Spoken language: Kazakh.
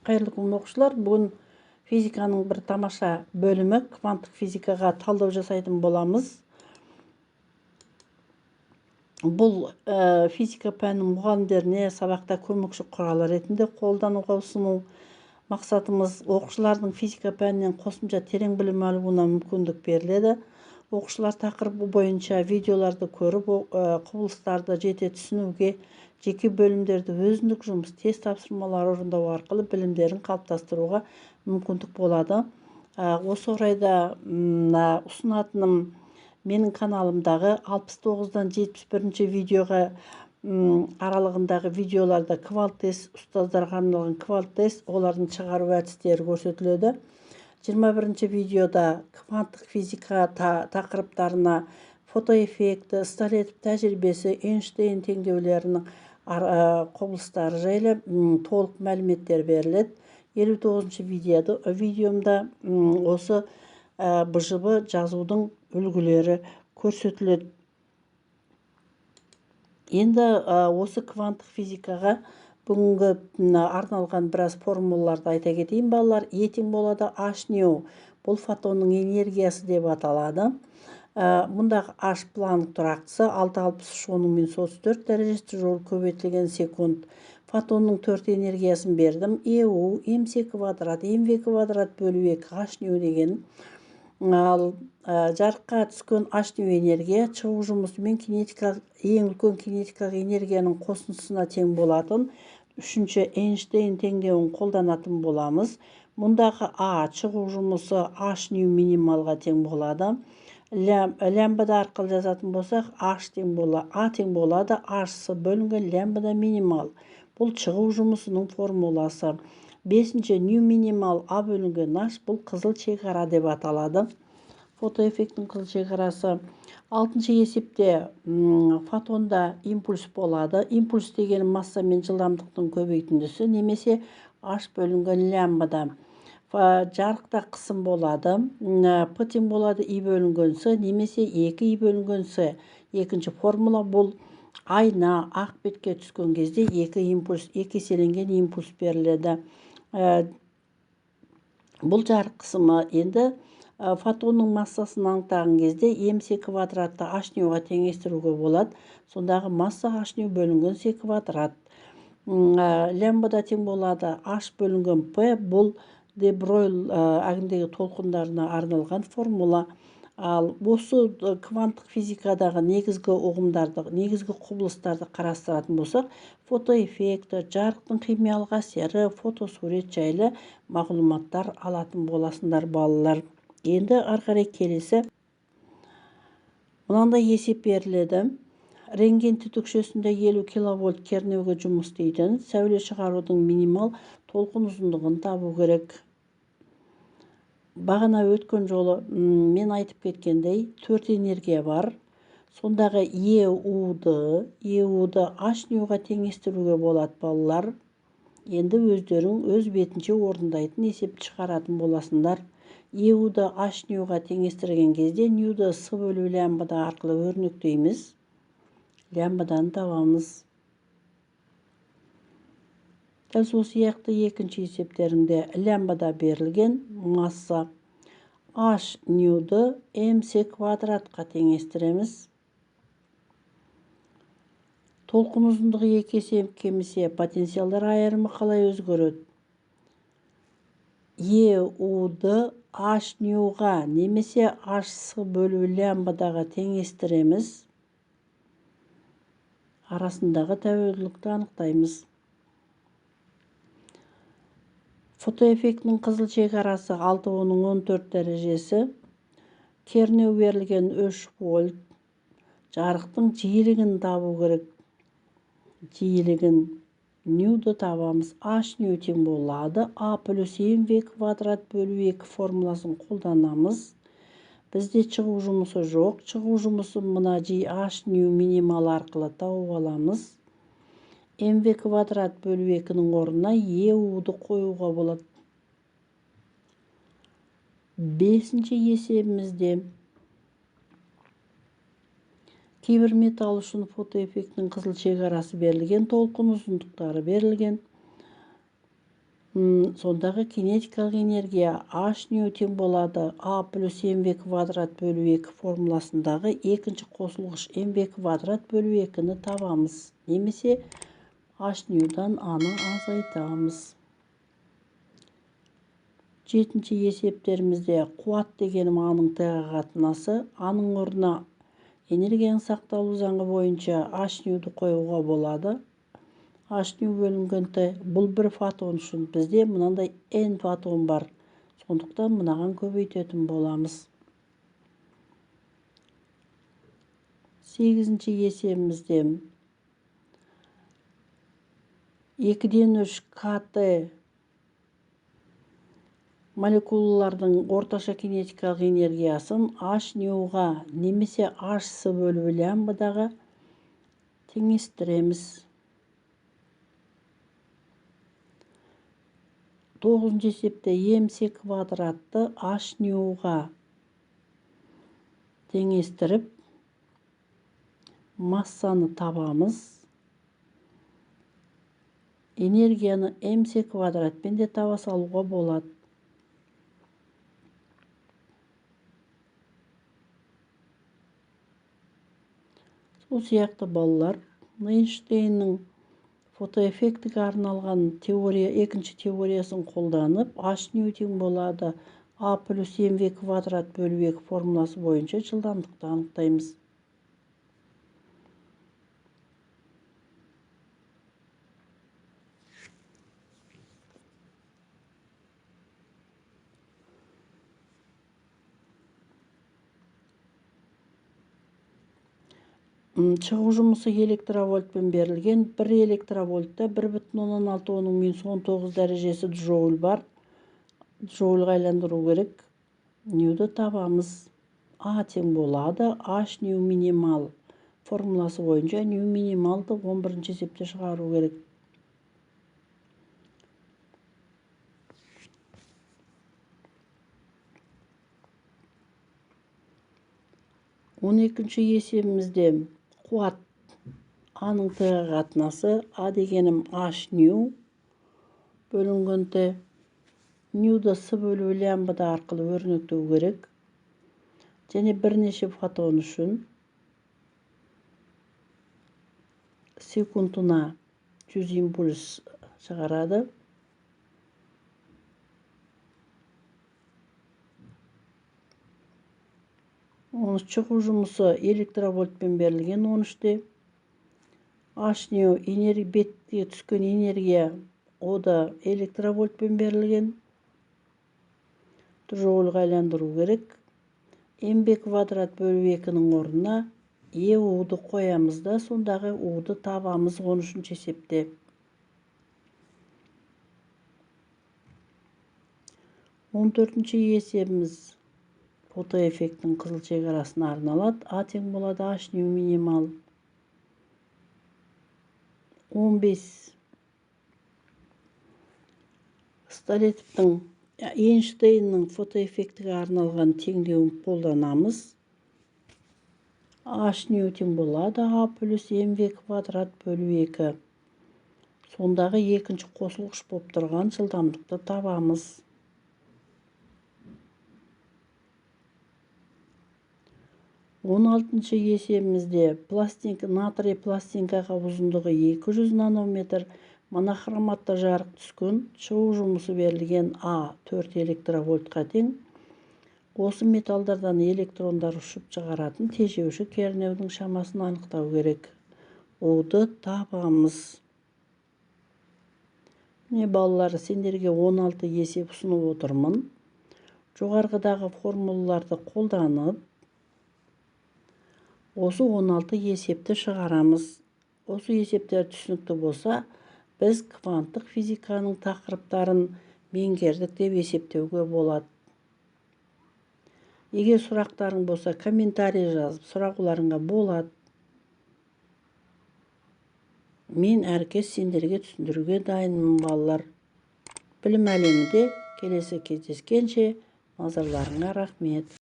Қайырлы күн, оқушылар! Бүгін физиканың бір тамаша бөлімі кванттық физикаға талдау жасайтын боламыз. Бұл физика пәнінің мұғалімдеріне сабақта көмекші құрал ретінде қолдануға ұсыну мақсатымыз. Оқушылардың физика пәнінен қосымша терең білім алуына мүмкіндік беріледі. Оқушылар тақырып бойынша видеоларды көріп, құбылыстарды жете түсінуге, жеке бөлімдерді өзіндік жұмыс, тест тапсырмалары орындау арқылы білімдерін қалыптастыруға мүмкіндік болады. Осы орайда ұсынатыным менің каналымдағы 69-дан 71 видеоға аралығындағы видеоларда квал-тест, ұстаздарға арналған квал-тест, олардың шығару әдістері көрсетіледі. 21 видеода кванттық физика тақырыптарына фотоэффекті, Столетов тәжірибесі, Эйнштейн теңдеулерінің құбылыстары жайлы толық мәліметтер беріледі. 59 видеомда осы БЖБ жазудың үлгілері көрсетіледі. Енді осы кванттық физикаға бүгінгі арналған біраз формулаларды айта кетейін, балалар. Е тең болады H ню. Бұл фотонның энергиясы деп аталады. Мұндағы H Планк тұрақтысы 6,63 10-34 дәрежесі жол көбейтілген секунд. Фотонның төрт энергиясын бердім. ЕУ, МС квадрат, МВ квадрат бөлу 2 H ню деген. Ал жарыққа түскен H ню энергия шығу жұмысымен кинетикалық, ең үлкен кинетикалық энергияның қосындысына тең болатын үшінші Эйнштейн теңдеуін қолданатын боламыз. Мұндағы А шығу жұмысы H ню минималға тең болады. Лямбда арқылы жазатын болсақ, H тең болады, А тең болады, H с бөлінген лямбда минимал. Бұл шығу жұмысының формуласы. Бесінші ню минимал А бөлінген H, бұл қызыл шекара деп аталады. Фотоэффекттің қызыл шекарасы. Алтыншы есепте фотонда импульс болады. Импульс деген масса мен жылдамдықтың көбейтіндісі немесе H бөлінген лямбда. Жарықта қысым болады. П тең болады И бөлінген С немесе 2 И бөлінген С. Екінші формула бұл айна ақ бетке түскен кезде екі импульс, екі еселенген импульс беріледі. Бұл жарық қысымы. Енді фотонның массасын анықтаған кезде МС квадратты H нюға теңестіруге болады. Сондағы масса H ню бөлінген С квадрат. Лямбда тең болады H бөлінген П, бұл де Бройль ағындегі толқындарына арналған формула. Ал осы кванттық физикадағы негізгі ұғымдарды, негізгі құбылыстарды қарастыратын болсақ, фотоэффекті, жарықтың химиялық әсері, фотосурет жайлы мағлұматтар алатын боласыңдар, балалар. Енді ары қарай келесі мынандай есеп беріледі. Рентген түтікшесінде 50 киловольт кернеуге жұмыс істейтін сәуле шығарудың минимал толқын ұзындығын табу керек. Бағана өткен жолы мен айтып кеткендей, төрт энергия бар. Сондағы ЕУ-ды H нюға теңестіруге болады, балалар. Енді өздерің өз бетінше орындайтын есеп шығаратын боласыңдар. ЕУ-ды H нюға теңестірген кезде нюды С бөлу лямбда арқылы өрнектейміз. Лямбданы табамыз. Дәл сол сияқты екінші есептерінде лямбда берілген масса H нюды МС квадратқа теңестіреміз. Толқын ұзындығы екі есе кемісе потенциалдар айырымы қалай өзгереді? ЕУ-ды H нюға немесе H С бөлу лямбдаға теңестіреміз. Арасындағы тәуелділікті анықтаймыз. Фотоэффектінің қызыл шекарасы 6,14 дәрежесі. Кернеу берілген 3 вольт. Жарықтың жиілігін табу керек. Жиілігін нюды табамыз. H ню тең болады А плюс МВ квадрат бөлу 2 формуласын қолданамыз. Бізде шығу жұмысы жоқ. Шығу жұмысы мына H ню минимал арқылы тауып аламыз. МВ квадрат бөлу 2-нің орнына ЕУ-ды қоюға болады. Бесінші есебімізде кейбір металл үшін фотоэффектінің қызыл шекарасы берілген, толқын ұзындықтары берілген. Сондағы кинетикалық энергия H ню тең болады А плюс mv квадрат бөлу 2 формуласындағы екінші қосылғыш mv квадрат бөлу 2-ні табамыз. Немесе H нюдан А-ны азайтамыз. Жетінші есептерімізде қуат дегенім А-ның Т-ға қатынасы. А-ның орнына энергияның сақталу заңы бойынша H нюды қоюға болады. H ню бөлінген Т, бұл бір фотон үшін бізде мынандай N фотон бар. Сондықтан мынаған көбейтетін боламыз. Сегізінші есебімізде 2-ден 3 КТ молекулалардың орташа кинетикалық энергиясын H нюға немесе H С бөлу лямбдаға теңестіреміз. Тоғызыншы есепте МС квадратты H нюға теңестіріп массаны табамыз. Энергияны МС квадратпен де таба салуға болады. Сол сияқты балалар, Эйнштейннің фотоэффектіге арналған теория, екінші теориясын қолданып, H ню тең болады А плюс mv квадрат бөлу 2 формуласы бойынша жылдамдықты анықтаймыз. Шығу жұмысы электровольтпен берілген. 1 электровольтта 1,6 × 10⁻¹৯ дәрежесі джоуль бар. Джоульға айландыру керек. Нюді табамыз. А тең болады H ню минимал. Формуласы бойынша ню минималды 11 есепте шығару керек. Он екінші есебімізде қуат А-ның Т-ға қатынасы. А дегенім H ню бөлінген Т. Нюды С бөлу лямбда арқылы өрнектеу керек. Және бірнеше фотон үшін секундына 100 импульс шығарады. Шығу жұмысы электровольтпен берілген 13-те. H ню бетке түскен энергия о да электровольтпен берілген. Джоульға айландыру керек. МБ квадрат бөлу 2-нің орнына Е У-ды қоямыз да, сондағы У-ды табамыз 13 есепте. 14 есебіміз фотоэффекттің қызыл шекарасына арналады. А тең болады H ню минимал. 15. Столетовтың, Эйнштейннің фотоэффектіге арналған теңдеуін қолданамыз. H ню тең болады А плюс mv квадрат бөлу 2. Сондағы екінші қосылғыш болып тұрған жылдамдықты табамыз. 16 есебімізде натрий пластинкаға ұзындығы 200 нанометр монохроматта жарық түскен, шығу жұмысы берілген А 4 электровольтқа тең. Осы металдардан электрондар ұшып шығаратын тежеуші кернеудің шамасын анықтау керек. Уды табамыз. Міне балалар, сендерге 16 есеп ұсынып отырмын. Жоғарғыдағы формулаларды қолданып, осы 16 есепті шығарамыз. Осы есептер түсінікті болса, біз кванттық физиканың тақырыптарын меңгердік деп есептеуге болады. Егер сұрақтарың болса, комментарий жазып сұрауларыңа болады. Мен әркез сендерге түсіндіруге дайынмын, балалар. Білім әлемінде келесі кездескенше назарларыңа рахмет.